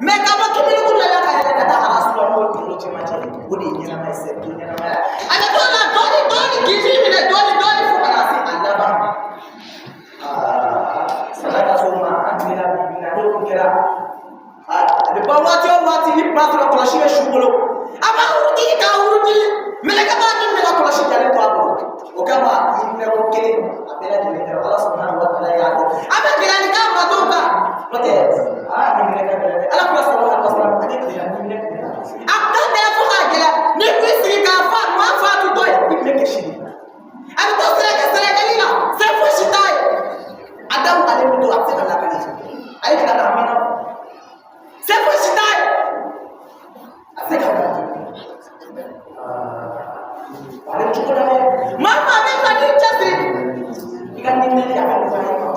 Mɛ k'a fɔ k'i bɛ la ka yɛlɛ ka taa arasu la, n'o ye kunkolo cɛmancɛ ye, o de ye ɲɛnamaya ye, sɛ to ɲɛnamaya. A bɛ t'o la dɔɔni dɔɔni k'i ji minɛ dɔɔni dɔɔni fo ka na se a laban ma. Sala ka so ma an tilela bi bi na, n'o kun kɛra a bɛ ban waati o waati, ni b'a sɔrɔ kɔlɔsi bɛ su bolo, a b'a wuruki k'a wuruki, mɛlɛkɛ b'a min minɛ ka kɔlɔsi jalen to a bolo. O kama i minɛ ko kelen a bɛɛ lajɛlen kɛra Ala subahana wa taala y'a dɔn a bɛ gɛlɛya ni k'a mantonw kan, n'o tɛ aa nin minɛ ka gɛlɛn dɛ. Ala kura sɔrɔ a sɔrɔ ale tilela ni minɛ tilela a ka gɛlɛn fo k'a gɛlɛya. Ni kun sigi k'a fa maa fa tutɔ ye, i minɛ kɛ sini a bɛ taa sɛnɛkɛ sɛnɛkɛli la, fɛn fosi t'a ye, a daw ale bɛ to a tɛ se ka lakali, a ye tila k'a mɛnna, fɛn fosi t'a ye, a tɛ se ka lakali. Ale cogo la dɛ, maa maa bɛ ka n'i cɛsiri i ka ɲinini a bɛ nɔgɔya i ma.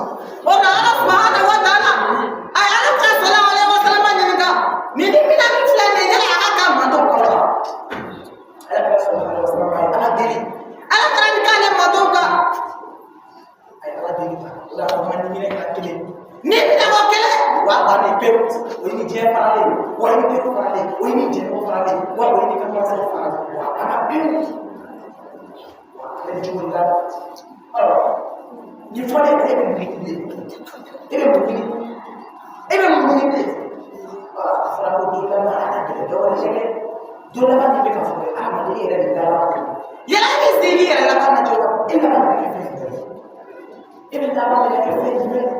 O la Ala subahana wa taala a ye Ala ka sala alaihi wa sallam ɲininka nin ni mina min filɛ nin ye, yala a ka kan mantɔn kɔrɔ wa? Ala ka sala alaihi wa sallam a ye Ala deli, Ala kana nin k'ale mantɔn kan, a ye Ala deli. O la a ma ni minɛ ka kelen ni minɛ ko kelen wa bannen pewu. O ye ni diɲɛ faralen ye, wa o ye ni teriw faralen, o ye ni jɛɲɔgɔn faralen, wa o ye ni ka mansaw faralen, wa a banna pewu. Wa a bɛ cogo di la? Ɔ nin fɔlen, e bɛ mun ɲini bilen? E bɛ mun ɲini? E bɛ mun ɲini bilen? Ɔ a fɔra ko don laban a ka gɛlɛn dɔ wɛrɛ tɛ dɛ, don laban min bɛ ka fɔ adamaden e yɛrɛ de laban yɛlɛ, e bɛ sigi i yɛrɛ laban na cogo, e laban bɛ kɛ fɛn jumɛn ye? E bɛ laban bɛ kɛ fɛn jumɛn ye?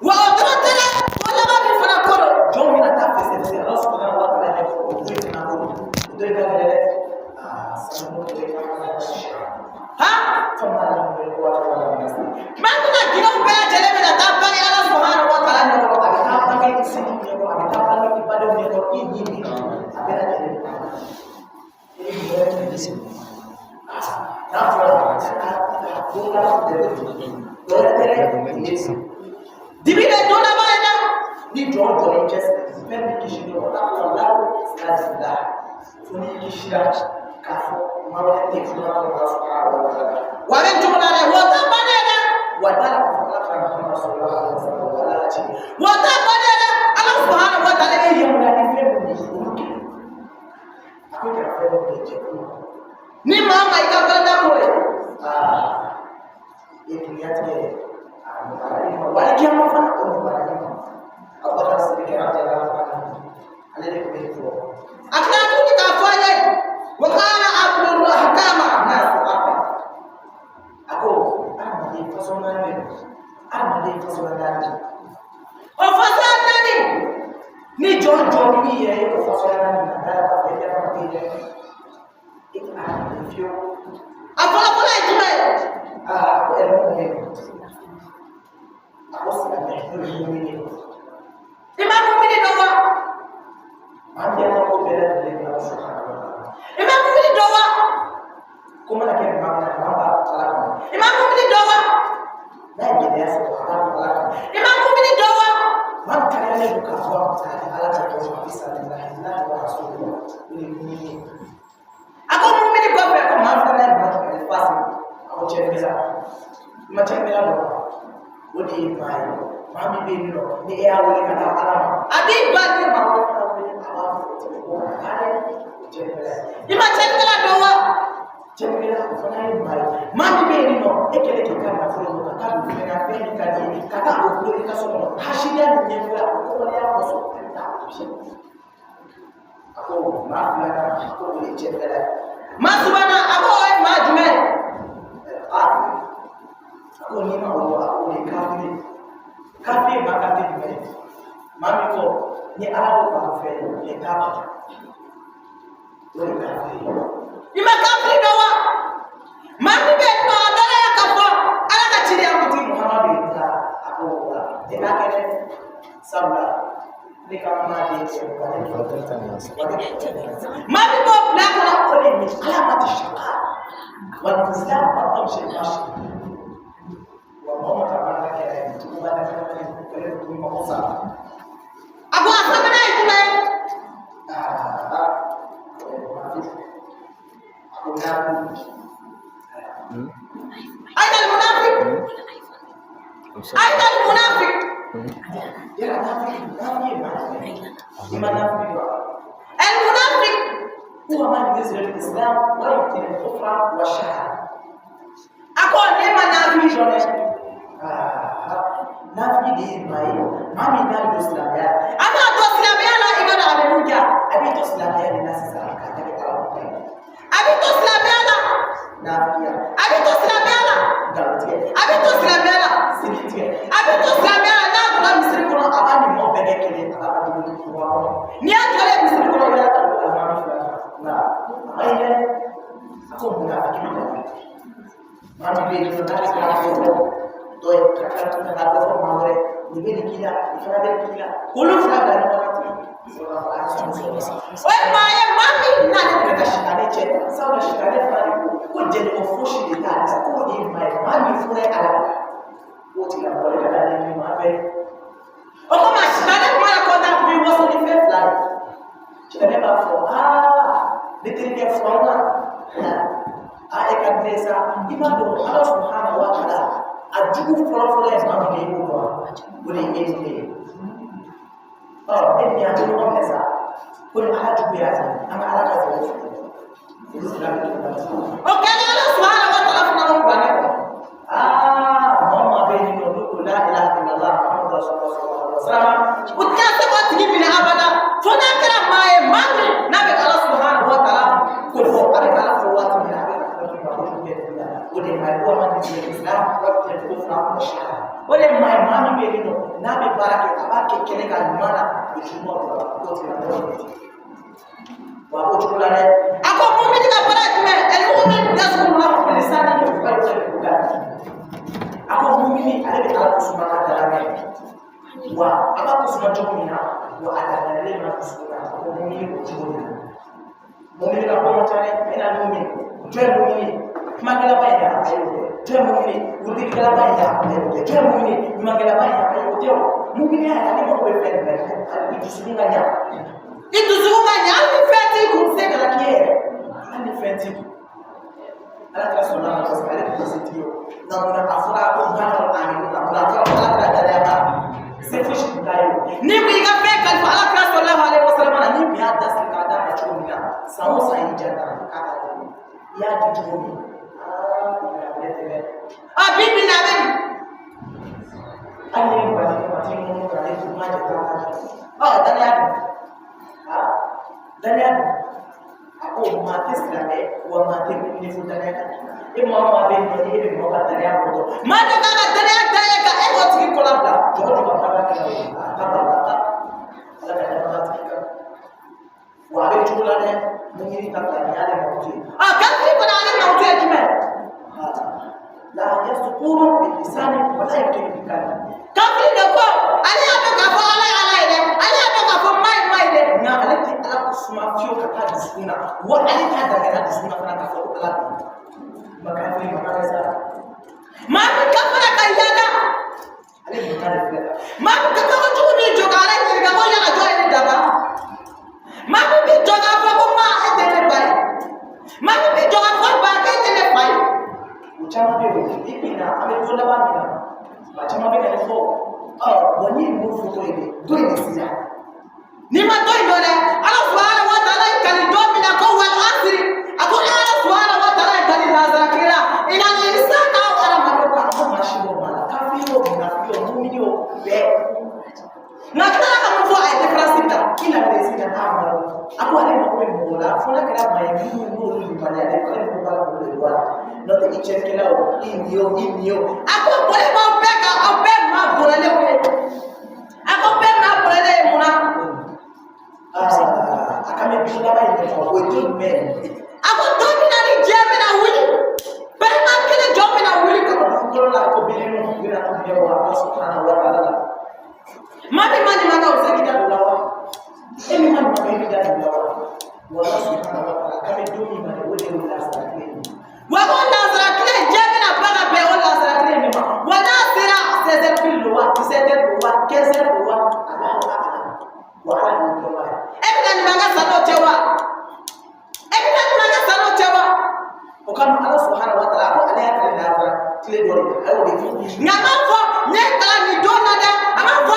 Wa o dɔrɔn tɛ dɛ, o laban min fana ko don, jɔnw bɛna taa fɛsɛfɛsɛ Ala subahana wa taala ɲɛ, o don in fana ko don, o don in ka gɛlɛn dɛ. Aa sanu o ye ka ha fama la mun bɛ wa wala min se maa min ka gindow bɛɛ lajɛlen bɛna taa bange Ala subahana wa taala ɲɛkɔrɔ, a bɛ taa bange i sinjiw ɲɛkɔrɔ, a bɛ taa bange i badenw ɲɛkɔrɔ, i ɲin min a bɛɛ lajɛlen bɛ taa bange. N'a fɔra don laban bɛɛ bɛ dɔwɛrɛ tɛ dɛ, dibi de don laban ye dɛ. Ni jɔn jɔn y'i cɛsiri, fɛn bɛ kisi dɔrɔn a la la sira la, fo n'i kisira k'a fɔ maa wɛrɛ tɛ fo n'a Ala subahana wa taala. Wa a bɛ cogo la dɛ, wa t'a bannen dɛ, wa da la k'a fɔ Ala kira Muhamadu sallallahu alaihi wa sallam wa Ala ci, wa t'a bannen dɛ. Ala subahana wa taala ye yamaruya ni fɛn min ye, olu kɛ. A ko kɛra fɛn dɔ kɛ jɛkulu ni maa ma i ka balada ko ye, aa i ye dunuya tigɛ dɛ, a nɔgɔyara i ma, wali kiyama fana o nɔgɔyara i ma. Abubakar Sidiki radiyallahu anhu, ale de tun bɛ nin fɔ. A tilala tuguni k'a fɔ an ye wa kana abdul ahkama nasu arba, a ko adamaden fasɔn naani de don, adamaden fasɔn naani, o fasɔn naani ni jɔn jɔn b'i yɛrɛ ye o fasɔn naani na, da la k'a fɔ i tɛ adamaden dɛ, i tɛ adamaden fiyewu. A fɔlɔ fɔlɔ ye jumɛn ye? Aa ko ɛrɛ mun ye? A ko silamɛ, n'o ye mumini ye. I ma mumini dɔn wa? Maa min y'a ko bɛɛ lajɛlen bila subahana wa taala. I ma mumini dɔn wa? Ko mana kɛ maa min na, maa b'a Ala kama. I ma mumini dɔn wa? N'a ye gɛlɛya sɔrɔ, a b'a Ala kama. I ma mumini dɔn wa? Maa min kariyalen don k'a bɔ k'a di Ala ka jɔn ma, fisabilillahi wa rasulihi, o de ye mumini ye. A ko mumini kɔfɛ, ko maa filanan ye maa jumɛn ye? Fasi, a ko cɛnnikɛla. I ma cɛnnikɛla dɔn wa? O de ye maa ye, maa min bɛ yen nɔ ni e y'a wele ka taa Ala ma, a b'i ba ni maa wɛrɛ fana wele, a b'a fɔ o tigi ko ka taa dɛ, o cɛnnikɛla ye. I ma cɛnnikɛla dɔn wa? Cɛnnikɛla o fana ye maa ye, maa min bɛ yen nɔ e kɛlen k'i ka nafolo bɔ ka taa don fɛn na, fɛn min ka di ye, ka taa o bolo i ka so kɔnɔ, hasidiya ni ɲɛgoya o kɔkɔlenya kosɔn, a bɛ taa o bi. A ko maa filanan, a ko o ye cɛnnikɛla ye. Maa sabanan, a ko o ye maa jumɛn ye? A ko n'i ma o dɔn, a ko o ye kafiri. Kafiri ye maa kafiri jumɛn ye? Maa min ko ni Ala ko k'a fɛ ye t'a bato, o ye kafiri ye. I ma kafiri dɔn wa? Maa min bɛ yen nɔ a dara ya k'a fɔ Ala ka cidenya kuntigi Muhamadu ye, nka a ko wa e t'a kɛ dɛ, sabula ne ka maa den cɛ wa ne maa min b'o bila kɔnɔ, o de ye min alamati saka wa islam wa tamshi mashi wa mɔgɔ ka baara kɛ juguba da fana o de mɔgɔ sa. A ko a sabanan ye jumɛn ye? Aa a ko nafi. Aina almunafik? Aina almunafik? Yala nafiki, nafiki ye maa jumɛn ye? I ma nafiki dɔn. المنافق هو من يظهر الإسلام ويبطن الكفر والشهادة. A ko ne ma nafiki dɔn dɛ. Nafiki de ye maa ye, maa min n'a bɛ don silamɛya la. A b'a to silamɛya la, i b'a dɔn a bɛ mun kɛ? A bɛ to silamɛya de la sisan k'a kɛ ala ko ye. A bɛ to silamɛya la nafigiya, a bɛ to silamɛya la nkalontigɛ, a bɛ to silamɛya la seli tigɛ, a bɛ to silamɛya la. N'a donna misiri kɔnɔ, a b'a ni mɔgɔ bɛɛ kɛ kelen, a b'a ka dumuni kɛ a kɔnɔ. N'i y'a jɔlen misiri kɔnɔ, i b'a ta don alimami fila nka a ma ɲi dɛ. A ko munafiki bɛ taa maa min bɛ yen nɔ, n'a bɛ se k'a fɔ dɔ ye ka tila tuguni ka dɔ fɔ maa wɛrɛ, nin bɛ nin k'i la, nin fana bɛ nin k'i la, k'olu fila bila ɲɔgɔn na ten. O ye maa ye, maa min n'ale bɛ ka sitanɛ cɛ, sabula sitanɛ fana de ko ko jɛɲɔgɔn fosi de t'ale la, k'o de ye maa ye, maa min fura ye ala la, o tigilamɔgɔ de ka d'ale ye maa bɛɛ. O kama sitanɛ kuma la kɔntan tun bɛ waso ni fɛn fila ye. Sitanɛ b'a fɔ: aa, ne terikɛ fura na, a e ka di ne sa, i b'a dɔn Ala subahana wa taala a jugu fɔlɔfɔlɔ ye maa min ye, e b'o dɔn, o de ye e ni ne ye. Ɔ, e ni a tɛ ɲɔgɔn minɛ sa, ko ni Ala jugu y'a ye, an ka Ala ka sɛbɛn fɛ, olu fila bɛ ɲɔgɔn minɛ. O kɛlen, Ala subahana wa taala fana ko kuranɛ kɔnɔ: aa, maa o maa bɛ yen nɔ n'u ko la ilaha illallah Muhammadu rasulullah sallallahu alaihi wasallam, u tɛna se k'o tigi minɛ abada, fo n'a kɛra maa ye, maa min n'a bɛ Ala subahana wa taala ko fɔ, a bɛ Ala fɔ waati min na, a bɛ ka kojugu kɛ dugu la, o de ye maa ye ko ma ni islam wa ko fila ko shahada. O de ye maa ye, maa min bɛ yen nɔ n'a bɛ baara kɛ, a b'a kɛ kɛnɛ kan ɲuman na, o juguman don, k'o tigilamɔgɔ de ten wa o cogo la dɛ. A ko mumini ka baara ye jumɛn? Ɛli yasukuru bilisani wa yuhibbu. A ko mumini, ale bɛ Ala kusuma ka dala mɛn, wa a b'a kusuma cogo min na, wa a danganiyalen b'a dusukun na. A ko mumini o cogo min na, mumini ka ko man ca dɛ. Mɛ na mumini, jɔn ye mumini? Kumakɛlaba in a y'o kɛ. Jɔn ye mumini? Wurudilikɛlaba in a y'o kɛ. Jɔn ye mumini? Ɲumankɛlaba in a y'o kɛ. O mumini yɛrɛ, ale mako bɛ fɛn jumɛn na? I dusukun ka ɲa, i dusukun ka ɲa, hali ni fɛn t'i kun, se kana k'i yɛrɛ, hali ni fɛn t'i kun. Ala kira sɔrɔla ka fɔ ale tun tɛ setigi ye, nka munna a fɔra ko maa aminu na? Munna a fɔra ko ala kira danaya b'a se fosi tun t'a ye? Ni kun y'i ka fɛn kalifa ala kira sallallahu alaihi wasallam na, ni kun y'a da siri k'a d'a ma cogo min na, san o san y'i janta k'a ka tɛmɛ, i y'a di cogo min, aa, a bi bi na a bɛ nin, hali ni ba ni waati minnu kan ne tun ma jate a ka ɔ danaya dun, a danaya dun. A ko maa tɛ silamɛ wa maa tɛ mumini fo danaya ka k'i la. E maa o maa bɛ yen nɔ, ni e bɛ mɔgɔ ka danaya mɔgɔ dɔn, maa dɔ k'a ka danaya da ye ka e k'o tigi kɔla bila jɔgɔ jɔgɔ ka baara kɛ n'o ye, a ka bala ta Ala ka danaya tigi kan wa a bɛ cogo la dɛ. Mumini ta bila nin y'ale mako ye. A kafiri fana, ale mako ye jumɛn? La yasukuru bi lisani wala yumkinu bi kalbi. Kafiri de ko ale y'a dɔn k'a fɔ Ala ye Ala ye dɛ, ale y'a dɔn k'a fɔ maa ye maa ye dɛ, nka ale tɛ Ala ko suma fiyewu ka taa dusukun na, wa ale t'a danganiya dusukun na fana k'a fɔ ko Ala bɛ yen. Ma kafiri ma k'a sa maa min kafara ka yaada, ale mankan de filɛ. Maa min ka ko jugu b'i jɔ ka Ala ɲininka ko yala jɔn ye ne daba? Maa min b'i jɔ k'a fɔ ko maa e tɛ ne ba ye, maa min b'i jɔ k'a fɔ ba k'e tɛ ne fa ye, o caman bɛ yen bi bi in na. An bɛ don laban min na, maa caman bɛ ka nin fɔ. Ɔ bɔn, n'i ye ninnu fɔtɔ ye dɛ, dɔ in de sera n'i ma dɔ in dɔn dɛ. Ala subahana wa taala ye kali don min na ko wal asiri, a ko Ala subahana wa taala ye kali lazara tile la, inal insana, hadamadenw kan, a ma maa si bɔ maa la, kafiri o, munafiki o, mumini o, bɛɛ. Nka tilala ka mun fɔ? A ye différence ta illa lazina amanu. A ko ale mako bɛ mɔgɔ la fo n'a kɛra maa ye minnu n'olu limaniyalen, ale mako b'a la k'olu de bɔ a la. N'o tɛ, i cɛlikɛla o, i nin o, i nin o, a ko bɔlɛ b'aw bɛɛ kan, aw bɛɛ maa bɔlɛlenw ye. A ko bɛɛ maa bɔlɛlen ye mun na? A kan bɛ don laban in de ma. O ye don jumɛn ye? A ko don min na ni diɲɛ bɛna wuli, balima kelen jɔn bɛna wuli ka bɔ dugukolo la, ko bɛlɛninw bɛna t'u ɲɛ bɔ Ala subahana wa taala la. Maa min ma nin ma kɛ, o bɛ se k'i da don la wa? E min ma nin ma kɛ, e b'i da don la wa? Wa Ala subahana wa taala k'an bɛ don min ma dɛ, o de ye o lazara tile ye. Wa ko lazara tile, diɲɛ bɛna ba ka bɛn o lazara tile min ma, wa n'a sera 16 heures pile don wa, 17 heures don wa, 15 heures don wa, Alahu a'lam, wa Ala de y'o dɔn wa. E bɛna ɲuman kɛ san'o cɛ wa? E bɛna ɲuman kɛ san'o cɛ wa? O kama Ala subahana wa taala ko ale y'a kale lazara tile dɔ de, a y'o de fɔ. Nka a m'a fɔ n ye kalan nin don na dɛ, a m'a fɔ.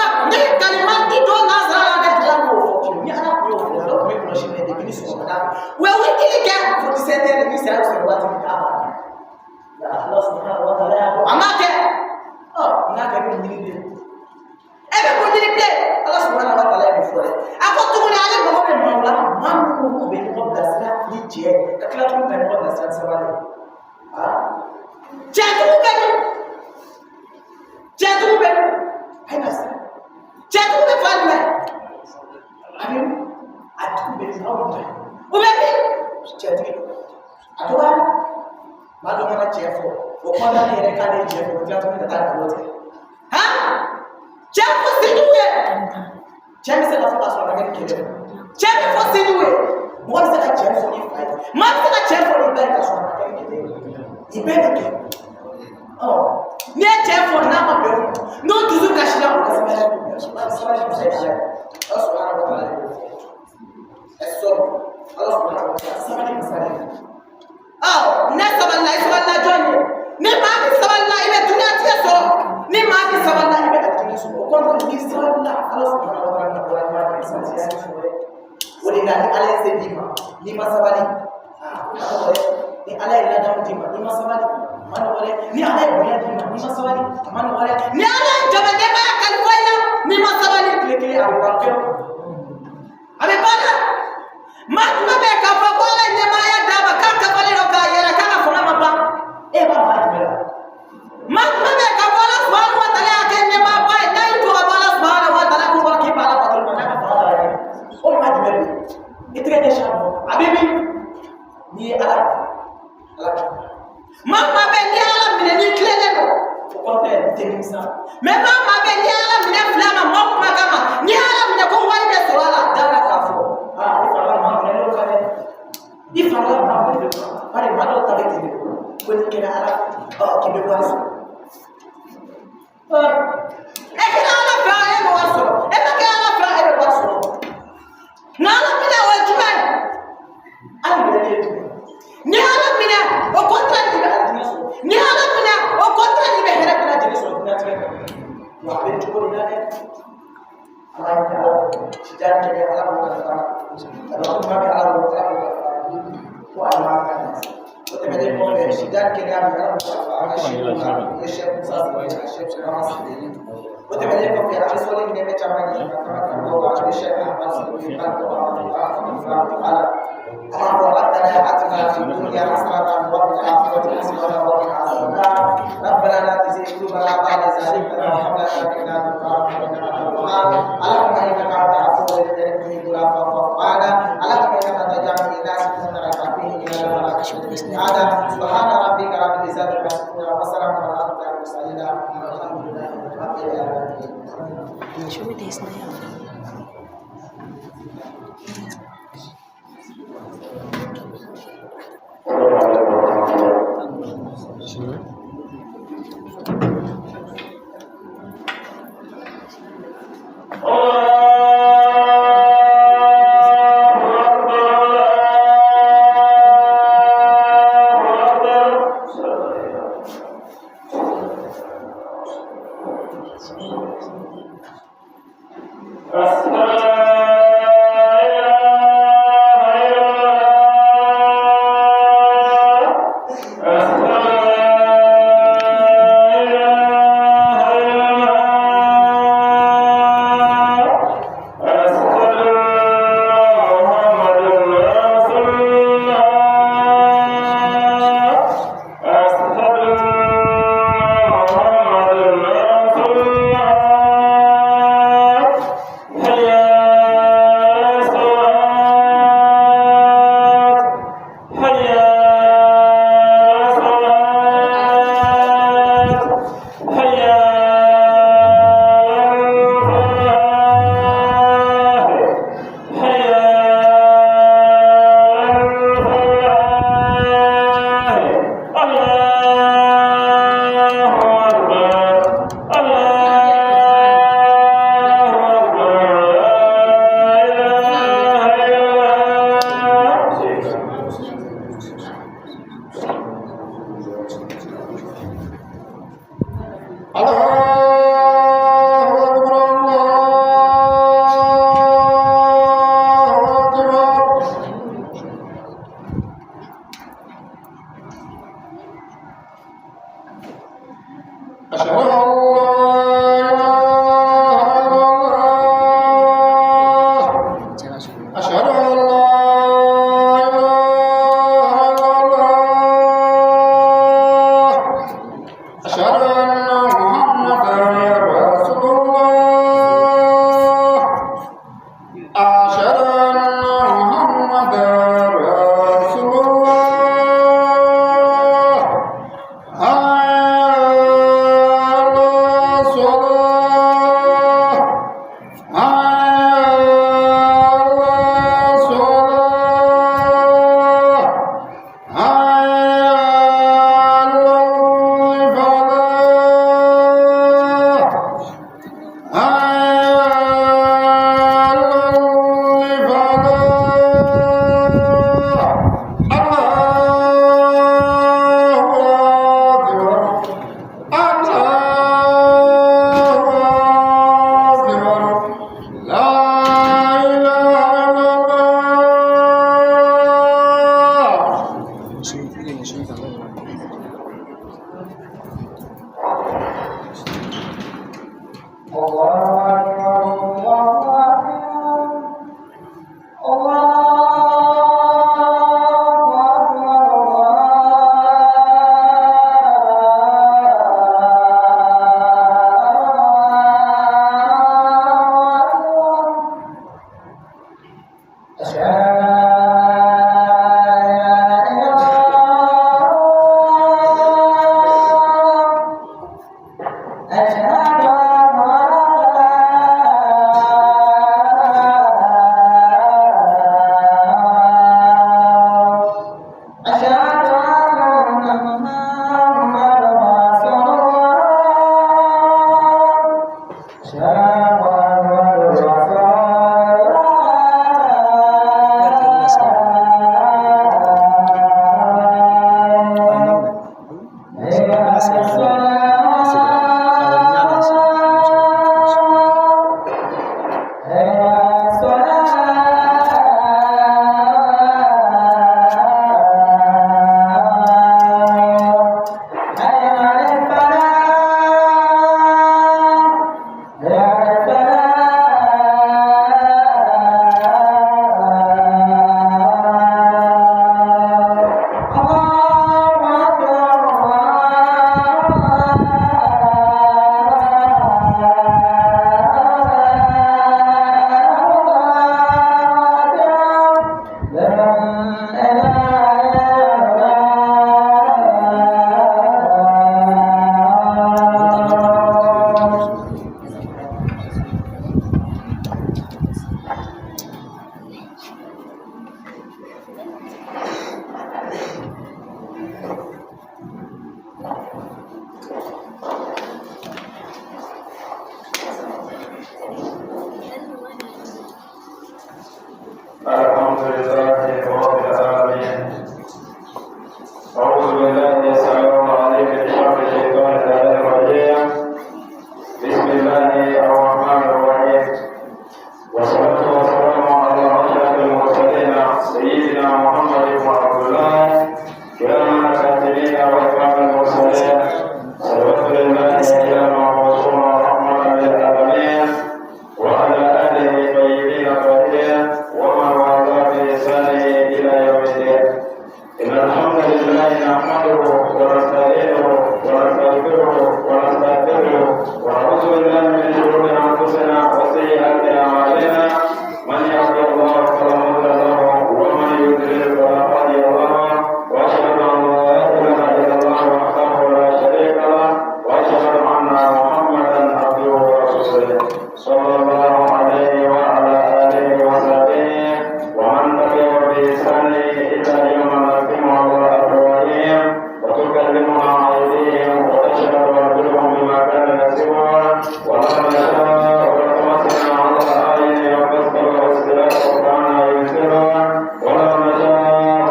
miiri bilen. Ala subahana wa taala ye nin fɔ dɛ. A ko tuguni ale mago bɛ maaw la, maa minnu k'u bɛ ɲɔgɔn bilasira ni jɛ, ka tila tuguni ka ɲɔgɔn bilasira ni sabali ye. Cɛjugu bɛ min? Cɛjugu bɛ min? A ye na sisan. Cɛjugu bɛ fan jumɛn? A bɛ min? A jugu bɛ min? Aw bɛ o bɛ min? Cɛtigi don. A dɔgɔyara. Maa dɔ mana cɛ fɔ, o kɔnɔna yɛrɛ k'ale ye cɛ fɔ, o bɛ tila tuguni ka taa nkalon tigɛ. Han? Cɛ fɔ sejugu ye. Cɛ bɛ se ka fɔ k'a sɔrɔ a ma kɛ ni kɛlɛ ye. Cɛ bɛ fɔ sejugu ye. Mɔgɔ bɛ se ka cɛ fɔ ni fa ye. Maa bɛ se ka cɛ fɔ ni ba ye k'a sɔrɔ a ma kɛ ni kɛlɛ ye. Nin bɛɛ bɛ kɛ. Ɔ n'i ye cɛ fɔ n'a ma bɛn o ma, n'o dusu kasira, o la sabali sabali bɛ se ka kɛ. Ala subahana wa taala de b'o fɔ. Ɛ sɔrɔ Ala subahana wa taala sabali masa de. Ɔ ne sabalila, i sabalila jɔn ye? Ni maa min sabalila, i bɛ duniyatigɛ sɔrɔ. Ni maa min sabalila, i bɛ alijinɛ sɔrɔ. O kɔrɔ n'i sabalila, Ala subahana wa taala bɛna bɔra ɲuman de sabali sɔrɔ dɛ. O de la ni Ala ye se d'i ma, n'i ma sabali, aa a ma nɔgɔ dɛ. Ni Ala ye ladamu d'i ma, n'i ma sabali, a ma nɔgɔ dɛ. Ni Ala ye bonya d'i ma, n'i ma sabali, a ma nɔgɔ dɛ. Ni Ala ye jama ɲɛmaaya kalifa i la, n'i ma sabali, tile kelen a bɛ ban pewu, a bɛ ban dɛ. Maa jumɛn bɛ k'a fɔ ko Ala ye ɲɛmaaya d'a ma k'a kafalen don k'a yɛrɛ k'a ka fanga ma ban? E b'a maa jumɛn la? Maa jumɛn bɛ k'a fɔ Ala subahana wa taala y'a kɛ ɲɛmaaba ye, n'a y'i jɔ ka bɔ Ala subahana wa taala ko kɔrɔ k'i b'a la bato ma, n'a ka fanga taara ɲɛ? O maa jumɛn bɛ yen? I tɛgɛ ɲɛsin a ma, a bɛ min? N'i ye Ala bila, Ala b'i bila. Maa maa bɛ n'i ye Ala minɛ, n'i tilennen don, au contraire, i tɛ nimisa. Mais maa maa bɛ n'i ye Ala minɛ fila ma, maa kumakan ma, n'i ye Ala minɛ ko wari bɛ sɔrɔ a la, da la k'a fɔ aa i farala maa minɛlenw kan dɛ, i farala maa minɛlenw kan. Bari maa dɔw ta bɛ ten de, ko n'i kɛra Ala fɛ, ɔ k'i bɛ wari sɔrɔ. E kɛra Ala fɛ, e bɛ wari sɔrɔ. E ma kɛ Ala fɛ, e bɛ wari sɔrɔ. Nka Ala minɛ, o ye jumɛn ye? Ala minɛ ye jumɛn? Ni Ala minɛ, au contraire, i bɛ alijinɛ sɔrɔ. Ni Ala minɛ, au contraire, i bɛ hɛrɛ bɛɛ lajɛlen sɔrɔ diɲɛlatigɛ kɔnɔ. Wa a bɛ cogo de la dɛ. Ala ye Ala sida kɛlɛ, Ala b'o kalifa. A bɛ kuma bɛ Ala bolo, Ala b'o kalifa. Ko a ma ka o tɛmɛnen kɔfɛ, sida kɛnɛya bɛ Ala b'o kalifa. An ka seku la, o ye Sɛki Musa Sidibe, Sɛki Sɛki Sidibe. O tɛmɛnen kɔfɛ, an bɛ sɔli ni nɛɛmɛ caman ɲini ka kan karamɔgɔ kan, an bɛ Sɛki Ahmad Sidibe ala. اللهم ربنا اتنا في الدنيا حسنه وفي الاخره حسنه وقنا عذاب النار. ربنا لا تزغ قلوبنا بعد إذ هديتنا وهب لنا من لدنك رحمه انك انت الوهاب. اللهم انك انت عفو كريم تحب العفو فاعف عنا. اللهم انك انت جامع الناس ليوم لا ريب فيه ان الله لا يخلف الميعاد. سبحان ربك رب العزه عما يصفون وسلام على المرسلين والحمد لله رب العالمين. Show me this now. الحمد لله رب العالمين. أعوذ بالله السميع العليم من شر الشيطان الرجيم. بسم الله الرحمن الرحيم. والصلاة والسلام على أشرف المرسلين سيدنا محمد بن عبد الله كرام الكاتبين وإمام المرسلين. صلوات الله إلى رسول رحمة للعالمين وعلى آله الطيبين الطاهرين ومن والاه بإحسانه إلى يوم الدين. إن الحمد لله نحمده ونستعينه ونستغفره ونستغفره ونعوذ بالله من شرور أنفسنا وسيئات أعمالنا. من يهده الله فلا مضل له ومن يضلل فلا هادي له. وأشهد أن لا إله إلا الله وحده لا شريك له وأشهد أن محمدا عبده ورسوله صلى الله عليه وعلى آله وصحبه ومن تبعه بإحسان إلى يوم نختم على أفواههم وتكلمنا أيديهم وتشهد أرجلهم بما كانوا يكسبون. ولو نشاء لطمسنا على أعينهم فاستبقوا الصراط وكانوا يبصرون. ولو نشاء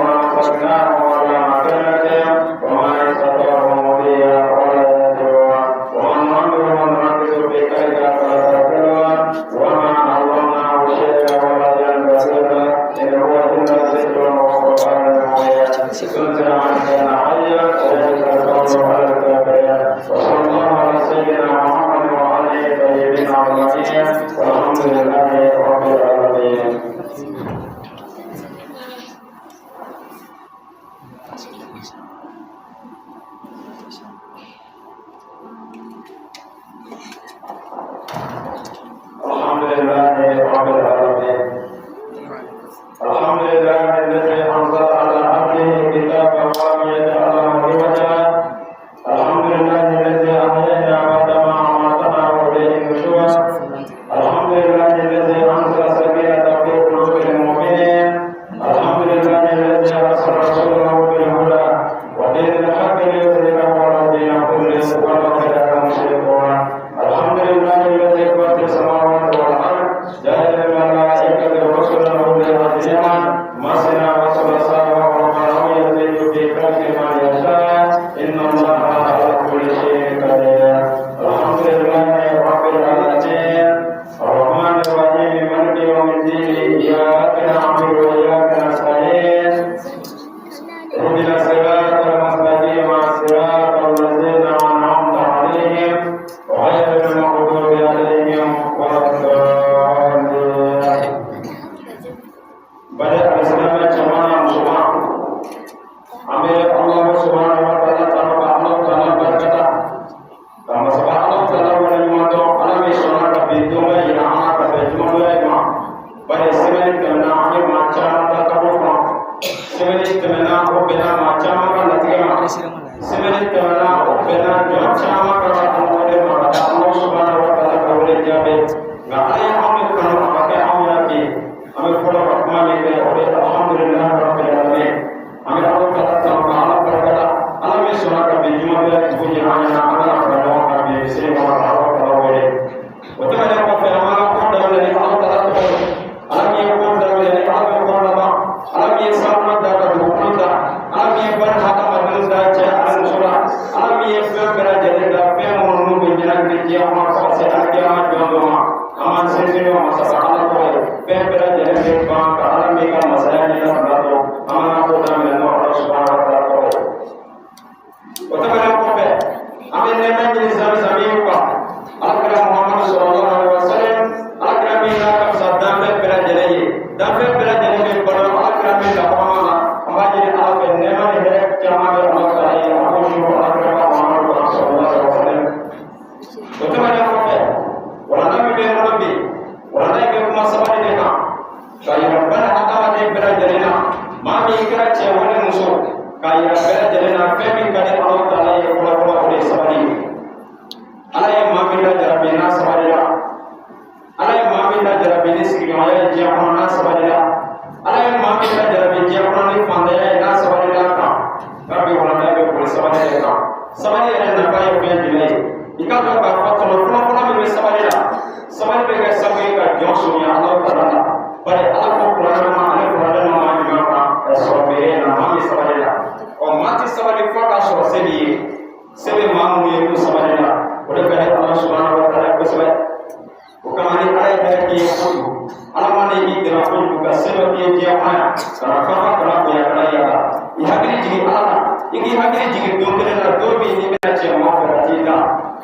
لأمسكناهم على مكانتهم وما استطاعوا مضيا ولا يهتدون. ومن نعمره ننكس في خلق أفلا تعقلون. وما علمناه الشعر ولا ينبغي له إن هو إلا ذكر وقرآن مبين. تنزل من كان حيا ويجزى القول على الكافرين. وصلى الله على سيدنا محمد وآله الطيبين الطاهرين والحمد لله رب العالمين. الحمد لله رب العالمين. الحمد لله الذي أنزل على عبده كتابا ولم يجعل له عوجا. الحمد لله الذي أحيانا بعدما أماتنا وإليه النشور. الحمد لله الذي أنزل السكينة في قلوب المؤمنين. الحمد لله الذي أرسل رسوله بالهدى ودين الحق ليظهره على الدين كله ولو كره المشركون. الحمد لله الذي خلق السماوات والأرض جعل الملائكة Nka Ala ye anw de kanu a ka kɛ anw y'a bi an bɛ fɔlɔ ka kuma min kɛ o de ye alhamdulilahi rabbil alamin. An bɛ Ala ta tanu ka Ala barikada, Ala min sɔnna ka bi juma bɛɛ dugu jɛ an ɲɛna, an bɛna fara ɲɔgɔn kan bi misiri kɔnɔ ka Ala ta wele. O tɛmɛnen kɔfɛ, an b'an ka ko daminɛ ni Ala ta tɔgɔ ye, Ala min ye ko daminɛ ni Ala bɛ ko laban, Ala min ye sankolo da ka dugukolo da, Ala min ye bani hadamadenw da cɛ ani muso la, Ala min ye fɛn bɛɛ lajɛlen da, fɛn minnu n'u bɛ ɲɛnamini diɲɛ kɔnɔ fo ka se alikiyama jɔn dɔ ma. An b'an sinsin n'o masa Ala tɔgɔ ye, fɛn bɛɛ lajɛlen bɛ ban ka Ala min ka masaya ɲɛna fila to. An b'an ka ko daminɛ n'o Ala subahana wa taala tɔgɔ ye. O tɛmɛnen kɔfɛ, an bɛ nɛɛma ɲini zamizami kan Alakira Muhamadu sallallahu alaihi wa sallam, Alakira min n'a ka fisa danfɛn bɛɛ lajɛlen ye, danfɛn bɛɛ lajɛlen bɛ balo Alakira min ka kɔnɔma na. An b'a ɲini Ala fɛ, nɛɛma ni hɛrɛ caman bɛ Ala ta ye, a b'o su Alakira Muhamadu sallallahu alaihi wa sallam. O tɛmɛnen kɔfɛ, walanda min bɛ n bolo bi, walanda in bɛ kuma sabali de kan k'a yira bani hadamaden bɛɛ lajɛlen na, maa min kɛra cɛ wali muso, k'a yira bɛɛ lajɛlen na fɛn min ka di Ala taala ye fɔlɔfɔlɔ, o de ye sabali ye. Ala ye maa min lajarabi n'a sabalila, Ala ye maa min lajarabi ni sigiɲɔgɔnya ye diɲɛ kɔnɔ n'a sabalila, Ala ye maa min lajarabi diɲɛ kɔnɔ ni fantanya ye n'a sabalila kan. Nka bi walanda bɛ boli sabali de kan. Sabali yɛrɛ nafa ye fɛn jumɛn ye? I k'a dɔn k'a fɔ tɔnɔ fɔlɔfɔlɔ min bɛ sabali la, sabali bɛ kɛ sababu ye ka jɔn surunya Ala taala la. Bari Ala ko kuranɛ ma, ale kuranɛ ma maa jumɛn kan ka sɔrɔ bere na maa min sabali la. Ɔ, maa tɛ sabali f'a ka sɔrɔ se b'i ye. Se bɛ maa minnu ye n'u sabali la, o de ka di Ala subahana wa taala kosɛbɛ. O kama ni Ala ye hɛrɛ k'i ye kojugu, Ala mana i dɛmɛ kojugu ka se dɔ k'i ye diɲɛ kɔnɔ yan, kana fafa, kana bonya, kana yaala, i hakili jigin Ala la. I k'i hakili jigin don kelen na, don min n'i bɛna cɛ maa fɛ ka t'i da,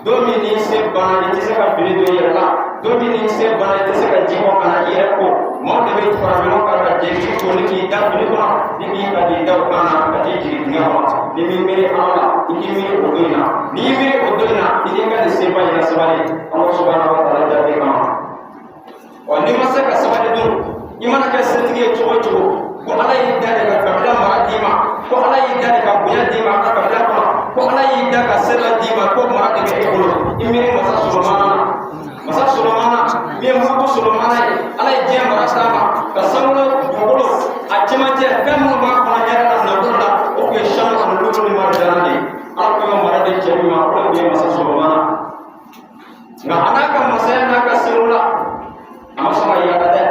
don min n'i se banna i tɛ se ka fini don i yɛrɛ la, don min n'i se banna i tɛ se ka ji bɔ ka na i yɛrɛ ko, maaw de bɛ fara ɲɔgɔn kan ka jɛ k'i ko ni k'i da fini kɔnɔ, ni k'i ka k'i da o kan na ka t'i jigin dingɛ kɔnɔ. Ni m'i miiri Ala la, i k'i miiri o don in na. N'i y'i miiri o don in na, i n'i ka nin seba in na sabali Ala subahana wa taala jate kama. Ɔ, n'i ma se ka sabali dun, i mana kɛ setigi ye cogo o cogo, ko Ala y'i da de ka kabila mara d'i ma, ko Ala y'i da de ka bonya d'i ma a ka kabila kɔnɔ, ko Ala y'i da ka se dɔ d'i ma, ko mara de bɛ e bolo, i miiri masa Solomana na. Masa Solomana min ye muluku Solomana ye, Ala ye diɲɛ mara d'a ma ka sankolo dugukolo a cɛmancɛ fɛn minnu b'a kɔnɔ ɲɛda la nafolo la, o tun ye sanu ani lulu ni marijana de ye. Ala tun ye mara di cɛ min ma, o de tun ye masa Solomana. Nka a n'a ka masaya n'a ka seko la, a ma sɔn ka yaala dɛ.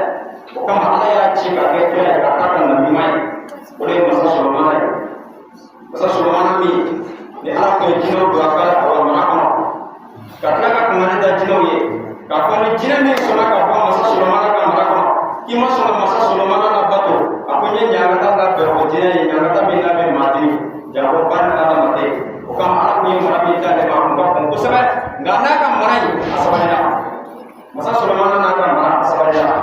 O kama Ala y'a ci ka kɛ kira ye, ka k'a ka nabi ɲuman ye. O de ye masa Solomana ye. Masa Solomana min ni Ala tun ye jinɛw don a ka awa mara kɔnɔ, ka tila ka kunkani da jinɛw ye k'a fɔ ni jinɛ min sɔnna ka bɔ masa Solomana ka mara kɔnɔ, k'i ma sɔn ka masa Solomana labato, a ko n ye ɲangata labɛn o jinɛ ye, ɲangata min n'a bɛ maa dimi janko bani adamaden. O kama Ala tun ye mara min d'ale ma, a tun ka bon kosɛbɛ. Nka n'a ka mara in, a sabalila. Masa Solomana n'a ka mara, a sabalila.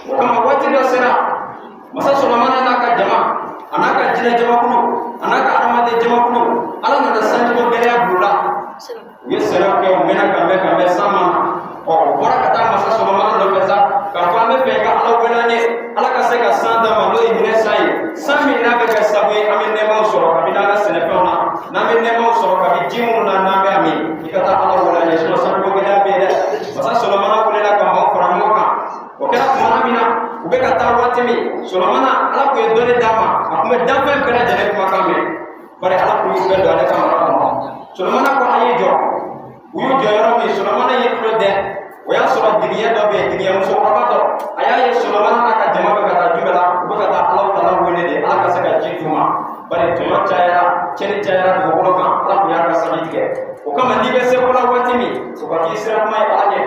O kama waati dɔ sera, masa Solomana n'a ka jama, a n'a ka jinɛ jamakulu, a n'a ka adamaden jamakulu, Ala nana sanjiko gɛlɛya bil'u la. U ye sɛnɛw kɛ, u mɛnna ka mɛn ka mɛn, san ma na. Ɔ, u bɔra ka taa masa Solomana nɔfɛ sa k'a fɔ an bɛ fɛ i ka Ala wele an ye, Ala ka se ka san d'an ma, n'o ye hinɛ san ye, san min n'a bɛ kɛ sababu ye an bɛ nɛɛmaw sɔrɔ kabini an ka sɛnɛfɛnw na, n'an bɛ nɛɛmaw sɔrɔ kabini ji minnu na n'an bɛ a min. I ka taa Ala wele an ye, sinon sanjiko gɛlɛya bɛ yen dɛ. Masa Solomana welela ka maaw fara ɲɔgɔn kan. O kɛra tuma min na u bɛ ka taa waati min, Solomana, Ala tun ye dɔnni d'a ma, a tun bɛ danfɛn bɛɛ lajɛlen kumakan mɛn, bari Ala tun y'u bɛɛ don ale ka mara kɔnɔ. Solomana ko a y'i jɔ. U y'u jɔ yɔrɔ min, Solomana y'i tulo dɛ, o y'a sɔrɔ digiɲɛ dɔ bɛ yen, digiɲɛ musokɔrɔba dɔ, a y'a ye Solomana n'a ka jama bɛ ka taa jumɛn la, u bɛ ka taa Ala taala wele de, Ala ka se ka ji d'u ma, bari tɔɲɔ cayara, tiɲɛni cayara dugukolo kan. Ala tun y'a ka sanji tigɛ. O kama n'i bɛ se ko la waati min, o ka k'i sira kuma ye Ala ɲɛ.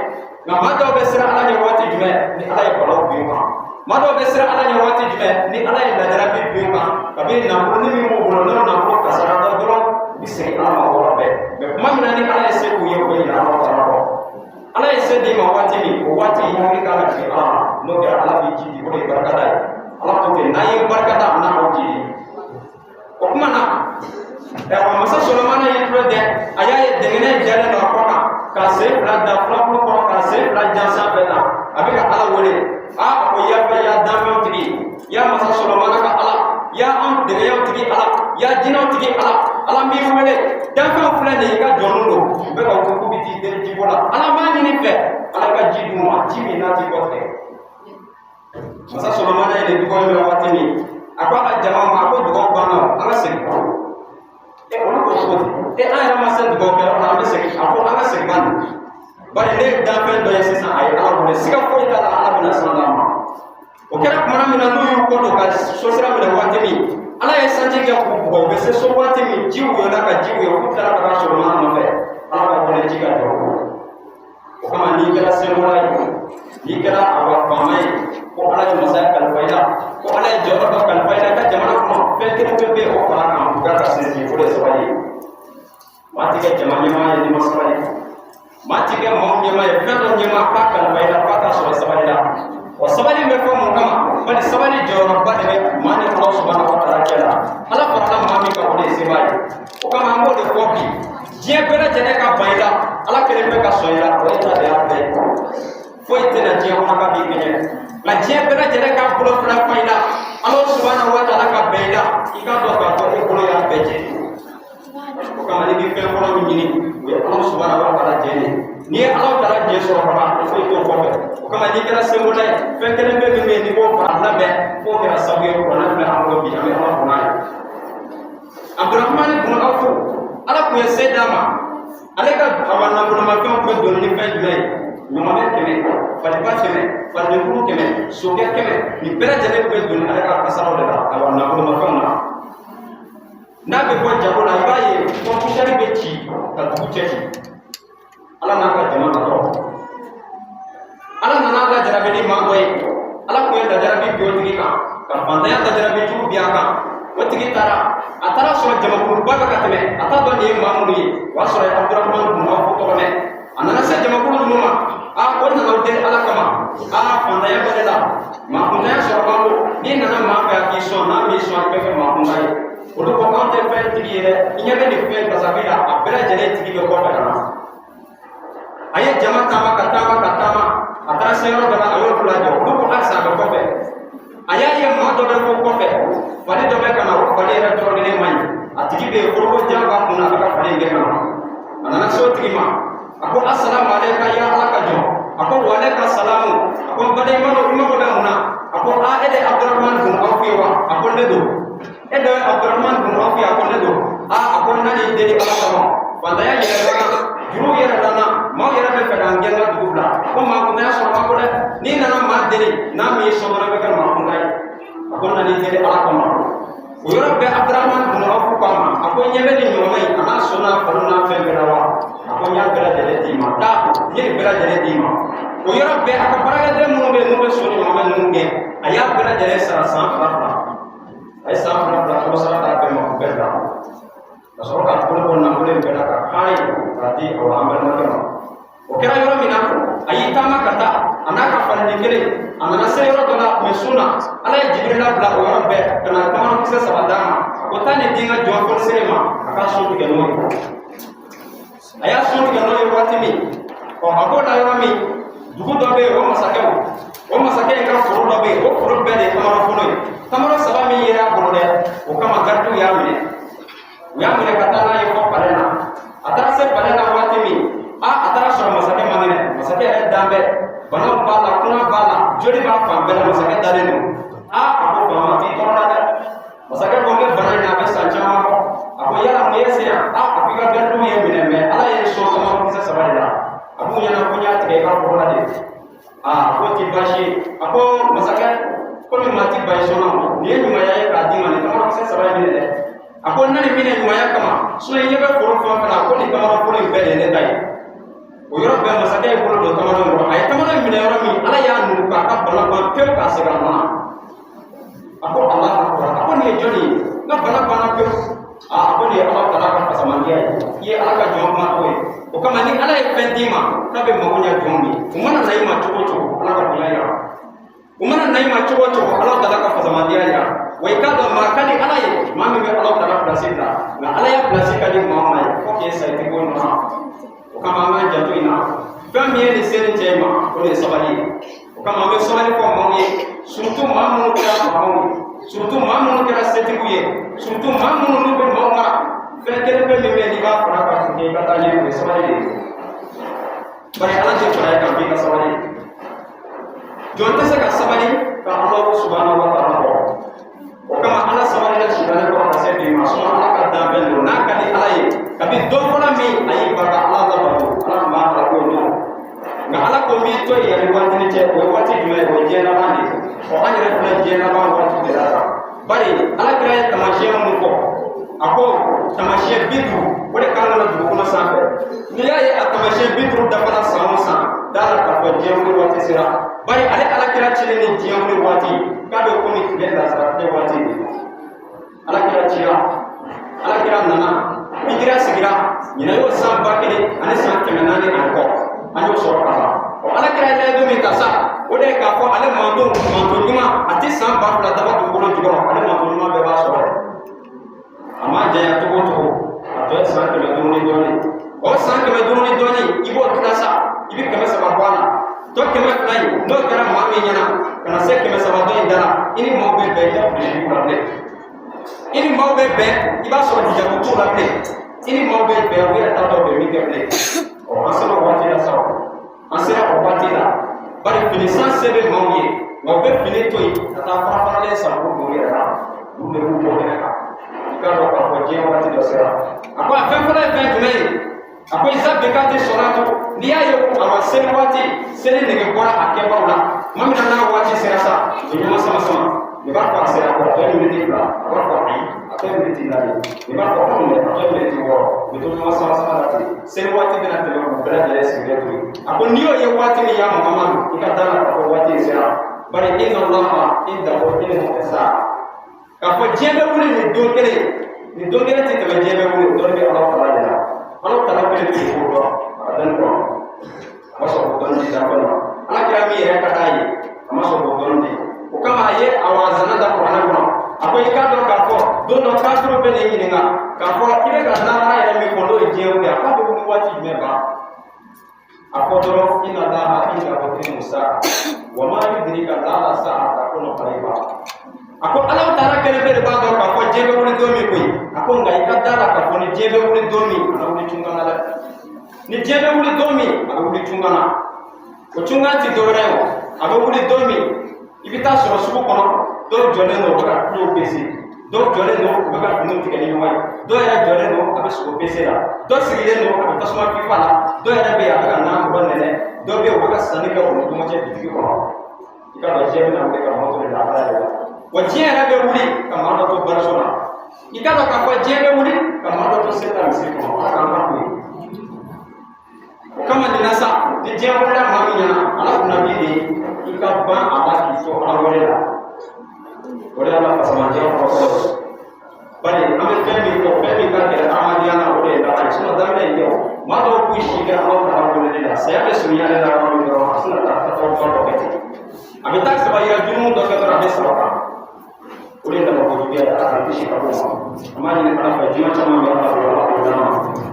Nka maa dɔw bɛ siran Ala ɲɛ waati jumɛn? Ni Ala ye balaw bin u kan. Maa dɔw bɛ siran Ala ɲɛ waati jumɛn? Ni Ala ye lajarabi bin u kan, kabini nafolo ni min b'u bolo, n'o nafolo kasara dɔrɔn, u bɛ segin Ala ma o yɔrɔ bɛɛ. Mɛ tuma min na ni Ala ye se k'u ye, u bɛ ɲinɛ Ala taala kɔ. Ala ye se d'i ma waati min, o waati i hakili kan ka jigin Ala ma. N'o kɛra, Ala b'i ji di. O de ye barikada ye. Ala ko ten, n'an ye barikada, n'a aw ji di. O tuma na ɛwà, masa Solomana y'i tulo dɛ, a y'a ye dɛngɛnɛ jalen don a kɔ kan, k'a sen fila da filabulu kɔrɔ, k'a sen fila jan sanfɛ tan, a bɛ ka Ala wele. A ko ya fɛ ya danfɛnw tigi, ya masa Solomana ka Ala, ya anw dɛngɛnyaw tigi Ala, ya jinɛw tigi Ala. Ala n b'i wele, danfɛnw filɛ nin ye, i ka jɔnw don, u bɛ ka ko k'u bɛ t'i deli jiko la. Ala, n b'a ɲini fɛ, Ala ka ji d'u ma, ji min n'a ti kɔ tigɛ. Masa Solomana ye nin dugawu in mɛn waati min, a ko a ka jama ma, a ko dugawu banna, an ka segin. E, olu ko cogo di? E, an yɛrɛ ma se dugawu kɛyɔrɔ la, an bɛ segin. A ko an ka segin bani, bari ne ye danfɛn dɔ ye sisan, a ye Ala wele, siga foyi t'a la, Ala bɛna san d'a ma. O kɛra tuma min na, n'u y'u kɔ don ka so sira minɛ waati min, Ala ye sanji kɛ k'u bugɔ. U bɛ se so waati min, ji woyola ka ji woyo, k'u tilala ka taa Solomana nɔfɛ, Ala ka wele ji ka jɔ. O kama, n'i kɛra senbɔla ye, n'i kɛra awa faama ye, ko Ala ye masaya kalifa i la, ko Ala ye jɔyɔrɔ dɔ kalifa i la i ka jamana kɔnɔ, fɛn kelen bɛ yen, o fara kan, u ka sinsin, o de ye sabali ye. Maa ti kɛ jama ɲɛmaa ye n'i ma sabali. Maa ti kɛ maaw ɲɛmaa ye, fɛn dɔ ɲɛmaa k'a kalifa i la, k'a t'a sɔrɔ sabali la. Wa sabali bɛ fɔ mun kama? Bari sabali jɔyɔrɔba de bɛ maa ni Ala subahana wa taala cɛ la. Ala farala maa min kan, o de ye sebaa ye. O kama, an b'o de fɔ bi, diɲɛ bɛɛ lajɛlen ka ban i la, Ala kelen bɛ ka sɔn i la, o ye ta de y'a bɛɛ ye. Foyi tɛna diɲɛ kɔnɔ k'a b'i kɛɲɛ, nka diɲɛ bɛɛ lajɛlen k'a bolo fila fa i la, Ala subahana wa taala ka bɛn i la, i k'a dɔn k'a fɔ e bolo y'a bɛɛ jɛ. O kama, n'i bɛ fɛn fɔlɔ min ɲini, o ye Ala subahana wa taala jɛ de ye. N'i ye Ala taala jɛ sɔrɔ ka ban, foyi t'o kɔfɛ. O kama, n'i kɛra senbɔla ye, fɛn kelen bɛ min bɛ yen, n'i b'o fara labɛn, f'o kɛra sababu ye kuranɛ filɛ an bolo bi, an bɛ Ala fo n'a ye. Abdurahmani bun Awfu, Ala tun ye se d'a ma. Ale ka awa nafolomafɛnw tun bɛ doni ni fɛn jumɛn ye? Ɲɔgɔmɛ 100, faliba 100, falidenkuru 100, sokɛ 100, nin bɛɛ lajɛlen tun bɛ doni ale ka kasaraw de la, awa nafolomafɛnw na. N'a bɛ bɔ jago la, i b'a ye pɔnpusɛri bɛ ci ka dugu cɛ ci. Ala n'a ka jama natɔ, Ala nana lajarabi ni maa dɔ ye. Ala tun ye lajarabi bi o tigi kan, ka fantanya lajarabi jugu bi a kan. O tigi taara, a taara sɔrɔ jamakuluba bɛ ka tɛmɛ, a t'a dɔn nin ye maa minnu ye. O y'a sɔrɔ a ye Abudurahamani bun Awfu tɔgɔ mɛn. A nana se jamakulu ninnu ma, a o nana o deli Ala kama, a fantanya bɛ ne la, maa kuntanya sɔrɔ man go. N'i nana maa fɛ a k'i sɔn, n'a m'i sɔn, i bɛ kɛ maa kuntan ye. Olu ko k'anw tɛ fɛn tigi ye dɛ, i ɲɛ bɛ nin fɛn kasabi la, a bɛɛ lajɛlen tigi bɛ kɔfɛ ka na. A ye jama taama ka taama ka taama, a taara se yɔrɔ dɔ la, a y'olu lajɔ. Olu ko halisa a bɛ kɔfɛ. A y'a ye maa dɔ bɛ fɔ kɔfɛ, fali dɔ bɛ ka na, o fali yɛrɛ tɔrɔlen man ɲi, a tigi bɛ yen, foroko jan b'a kun na, a bɛ ka fali in kɛ ka na. A nana se o tigi ma, a ko asalamu aleyka ya Ala ka jɔn. A ko wa aleyka salamu. A ko n baden, i mago bɛ mun na? A ko a e de ye Abudurahamani bun Awfu ye wa? A ko ne don. E de ye Abudurahamani bun Awfu ye? A ko ne don. A a ko n nan'i deli Ala kama, fantanya yɛlɛla n na, juruw yɛlɛla n na, maaw yɛrɛ bɛ fɛ ka n gɛn ka dugu bila. Ko maa kuntanya sɔrɔ man go dɛ, n'i nana maa deli, n'a m'i sɔn dɔrɔn, i bɛ kɛ maa kuntan ye. A ko n nan'i deli Ala kama. O yɔrɔ bɛɛ, Abudurahamani bun Awfu ko a ma, a ko n ɲɛ bɛ nin ɲɔgɔmɛ in, a n'a so n'a faliw n'a fɛn bɛɛ la wa? A ko n y'a bɛɛ lajɛlen d'i ma, taa, n ye nin bɛɛ lajɛlen d'i ma. O yɔrɔ bɛɛ, a ka baarakɛden minnu bɛ yen, n'u bɛ so ni ɲɔgɔmɛ ninnu gɛn, a y'a bɛɛ lajɛlen sara san fila fila. A ye san fila fila kalo sara d'a bɛɛ ma, k'u bɛɛ bila, ka sɔrɔ ka bolo bɔ nafolo in bɛɛ la ka kari k'a di awa an balimakɛ ma. O kɛra yɔrɔ min na, a y'i taama ka taa, a n'a ka faliden kelen, a nana se yɔrɔ dɔ la, a tun bɛ sun na. Ala ye Jibirila bila o yɔrɔ bɛɛ ka na tamarakisɛ 3 d'a ma. A ko taa nin di n ka jɔn fonisere ma, a ka sun tigɛ n'o ye. A y'a sun tigɛ n'o ye waati min, ɔ a b'o la yɔrɔ min, dugu dɔ bɛ yen, o masakɛw, o masakɛ in ka foro dɔ bɛ yen, o foro bɛɛ de ye tamaro foro ye. Tamaro 3 min yera a bolo dɛ, o kama garidiw y'a minɛ, u y'a minɛ ka taa n'a ye fɔ palais na. A taara se palais na waati min, a a taara sɔrɔ masakɛ man kɛnɛ, masakɛ yɛrɛ dan bɛ, banaw b'a la, kuna b'a la, joli b'a fan bɛɛ la, masakɛ dalen don. A a ko faama, t'i tɔɔrɔ la dɛ. Masakɛ ko n bɛ bana in na, a bɛ san caman bɔ. A ko yala mun ye se yan? A a ko i ka garidiw ye minɛ, mɛ Ala ye sɔn tamaro kisɛ 3 de la. A b'u ɲɛna ko n y'a tigɛ i ka foro la de. A ko ti baasi ye. A ko masakɛ, komi maa ti ban i sɔnna, nin ye ɲumanya ye k'a d'i ma, nin tamaro kisɛ 3 in minɛ dɛ. A ko n na nin minɛ ɲumanya kama, sinɔn i ɲɛ bɛ foro fɛn o fɛn na, ko nin tamaro foro in bɛɛ de ye ne ta ye. O yɔrɔ bɛɛ, masakɛ ye bolo don tamaro in kɔrɔ. A ye tamaro in minɛ yɔrɔ min, Ala y'a nugu k'a ka bana ban pewu, k'a segin a nɔ na. A ko Alahu akubar. A ko nin ye jɔnni ye? N ka bana banna pewu. A ko nin ye Ala taala ka fasamandiya ye, i ye Ala ka jɔn kuma tɔgɔ ye. O kama, ni Ala ye fɛn d'i ma k'a bɛ mago ɲɛ jɔnw ye, u mana na i ma cogo o cogo, Ala ka bonya yira. U mana na i ma cogo o cogo, Ala taala ka fasamandiya yira. Wa i k'a dɔn, maa ka di Ala ye maa min bɛ Ala taala pilasi bila, nka Ala ya pilasi ka di maa o maa ye, fo k'e sa, i tɛ bɔ nɔ na. O kama, an k'an janto in na. Fɛn min ye nin se nin cɛ in ma, o de ye sabali ye. O kama, an bɛ sabali fɔ maaw ye, surtout maa minnu kɛra faamaw ye, surtout maa minnu kɛra setigiw ye, surtout maa minnu n'u bɛ maaw mara. Fɛn kelen bɛ min bɛ yen n'i b'a fara kan pour que i ka taa ɲɛ, o ye sabali de ye. Bari Ala tɛ fara e kan f'i ka sabali. Jɔn tɛ se ka sabali ka Alahu subahana wa taala kɔ. O kama Ala sabalila sitanɛ kɔrɔ ka se bi ma. Sinon Ala ka danfɛn don, n'a ka di Ala ye, kabi don fɔlɔ min a y'i ban ka Ala labato, Ala tun b'a halaki o don. Nka Ala ko n b'i to yen yanni waatinin cɛ. O ye waati jumɛn ye? O ye diɲɛ laban de ye. Ɔ, an yɛrɛ filɛ diɲɛ laban waati de la tan. Bari Ala kira ye taamasiyɛn minnu fɔ, a ko taamasiyɛn 50, o de kan ka na dugukolo sanfɛ. N'i y'a ye a taamasiyɛn 50 dafara san o san, da la k'a fɔ diɲɛ wuli waati sera. Bari ale Ala kira cilen ni diɲɛ wuli waati k'a bɛ komi tile lasara tile waati de. Ala kira cira, Ala kira nana, hijira sigira. Ɲinan y'o san 1400 ani kɔ, an y'o sɔrɔ ka ban. Ɔ, Ala kira ye layidu min ta sa, o de ye k'a fɔ ale manton, manton ɲuman, a tɛ san 2000 dafa dugukolo jukɔrɔ. Ale manton ɲuman bɛɛ b'a sɔrɔ. A ma janya cogo o cogo, a tɔ ye san 500 ni dɔɔnin. O san 500 ni dɔɔnin, i b'o tila sa, i bɛ 300 bɔ a la. Tɔ 200 in, n'o kɛra maa min ɲɛna ka na se 300 dɔ in da la, i ni maaw bɛ bɛn, i tɛ kulisi la bilen. I ni maaw bɛ bɛn, i b'a sɔrɔ hijabu t'u la bilen. I ni maaw bɛ bɛn, u yɛrɛ t'a dɔn bɛ min kɛ bilen. Ɔ, an sera o waati la sa o, an sera o waati la. Bari fini san se bɛ maaw ye, nka u bɛ fini to yen ka taa farafaralen san k'o don u yɛrɛ la. Olu de b'u bɔ kɛnɛ kan. I k'a dɔn k'a fɔ diɲɛ waati dɔ sera. A ko a fɛn fɔlɔ ye fɛn jumɛn ye? A ko iza bikati sɔlatu. N'i y'a ye a ma seli waati, seli nege bɔra a kɛbaw la tuma min na, n'a waati sera sa, u bɛ ɲɔgɔn sama sama. Nin b'a fɔ a sera ko a tɔ ye miniti 2, a b'a fɔ ayi, a tɔ ye miniti 4. Nin b'a fɔ ko mun a tɔ ye miniti 6. U bɛ to ɲɔgɔn sama sama la ten. Seli waati bɛna tɛmɛ, k'u bɛɛ lajɛlen sigilen to yen. A ko n'i y'o ye waati min, ya Muhamadu, i ka da la k'a fɔ waati in sera. Bari inna Allaha indahu ilmu saa, k'a fɔ diɲɛ bɛ wuli nin don kelen, nin don kelen tɛ tɛmɛ, diɲɛ bɛ wuli, o dɔnni bɛ Ala tala de la. Ala tala kelen bɛ k'o dɔn a ka dɔnni kɔnɔ. A ma sɔn k'o dɔnni di danfɛn ma. Ala kira min yɛrɛ ka d'a ye, a ma sɔn k'o dɔnni di. O kama a ye a wazana da kuranɛ kɔnɔ. A ko i k'a dɔn k'a fɔ don dɔ kafiriw bɛ n'i ɲininka k'a fɔ i bɛ ka lahara yɛrɛ min fɔ, n'o ye diɲɛ wuli, a k'a bɛ wuli waati jumɛn ban? A fɔ dɔrɔn inna Allaha indahu ilmu saa wa ma yudrika la'alla sa'a takunu qariba. A ko Ala taala kelen bɛɛ de b'a dɔn k'a fɔ diɲɛ bɛ wuli don min koyi. A ko nka i ka da la k'a fɔ ni diɲɛ bɛ wuli don min, a na wuli cunkan na dɛ. Ni diɲɛ bɛ wuli don min, a bɛ wuli cunkan na. O cunkan ti dɔwɛrɛ ye o, a bɛ wuli don min, i bɛ taa sɔrɔ sugu kɔnɔ, dɔw jɔlen don, u bɛ ka kulow pese, dɔw jɔlen don, u bɛ ka finiw tigɛ ni ɲɔgɔn ye, dɔw yɛrɛ jɔlen don, a bɛ sogo pese la, dɔ sigilen don, a bɛ tasuma fifa la, dɔw yɛrɛ bɛ yen, a bɛ ka nan mɔgɔ nɛnɛ, dɔw bɛ yen, u bɛ ka sanni kɛ u ni ɲɔgɔn cɛ bitigi kɔnɔ. I k'a dɔn diɲɛ bɛna wuli ka mɔgɔ to de la ala de la. Wa diɲɛ yɛrɛ bɛ wuli ka maa dɔ to bariso la. I k'a dɔn k'a fɔ diɲɛ bɛ wuli ka maa dɔ to seta misiri kɔnɔ. Ala k'an ka ko ye. O kama nin na sa, ni diɲɛ wulila maa min ɲɛna, ala kunna bi de i ka ban a la k'i to ala wele la. O de y'ala fasamajɛ fɔlɔ fɔlɔ ye. Bari an bɛ fɛn min fɔ, fɛn min ka gɛlɛn adamadenya na, o de ye laban ye. Sinon daminɛ in tɛ o. Maa dɔw k'u si kɛ Ala taala weleli la, saya bɛ surunya ale la yɔrɔ min dɔrɔn, a tɛna taa tɔgɔ dɔ kɛ ten. A bɛ taa saba yira jurumu dɔ kɛ dɔrɔn, a bɛ saba kan. O de ye damako juguya ye. Ala k'an kisi ka bɔ o ma. An b'a ɲini Ala fɛ, juma caman bɛ Ala bolo, Ala k'o d'an ma,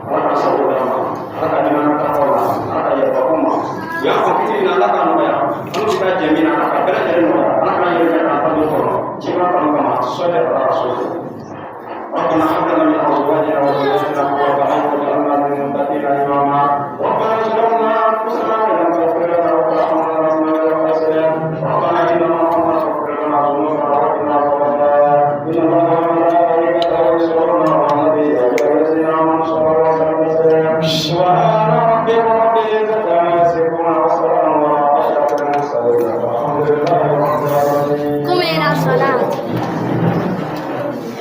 Ala k'an sago d'an ma, Ala ka jamana ta la, Ala ka yafa u ma. U y'a fɔ kiti min na, Ala k'a nɔgɔya. An bɛ taa jɛ min na.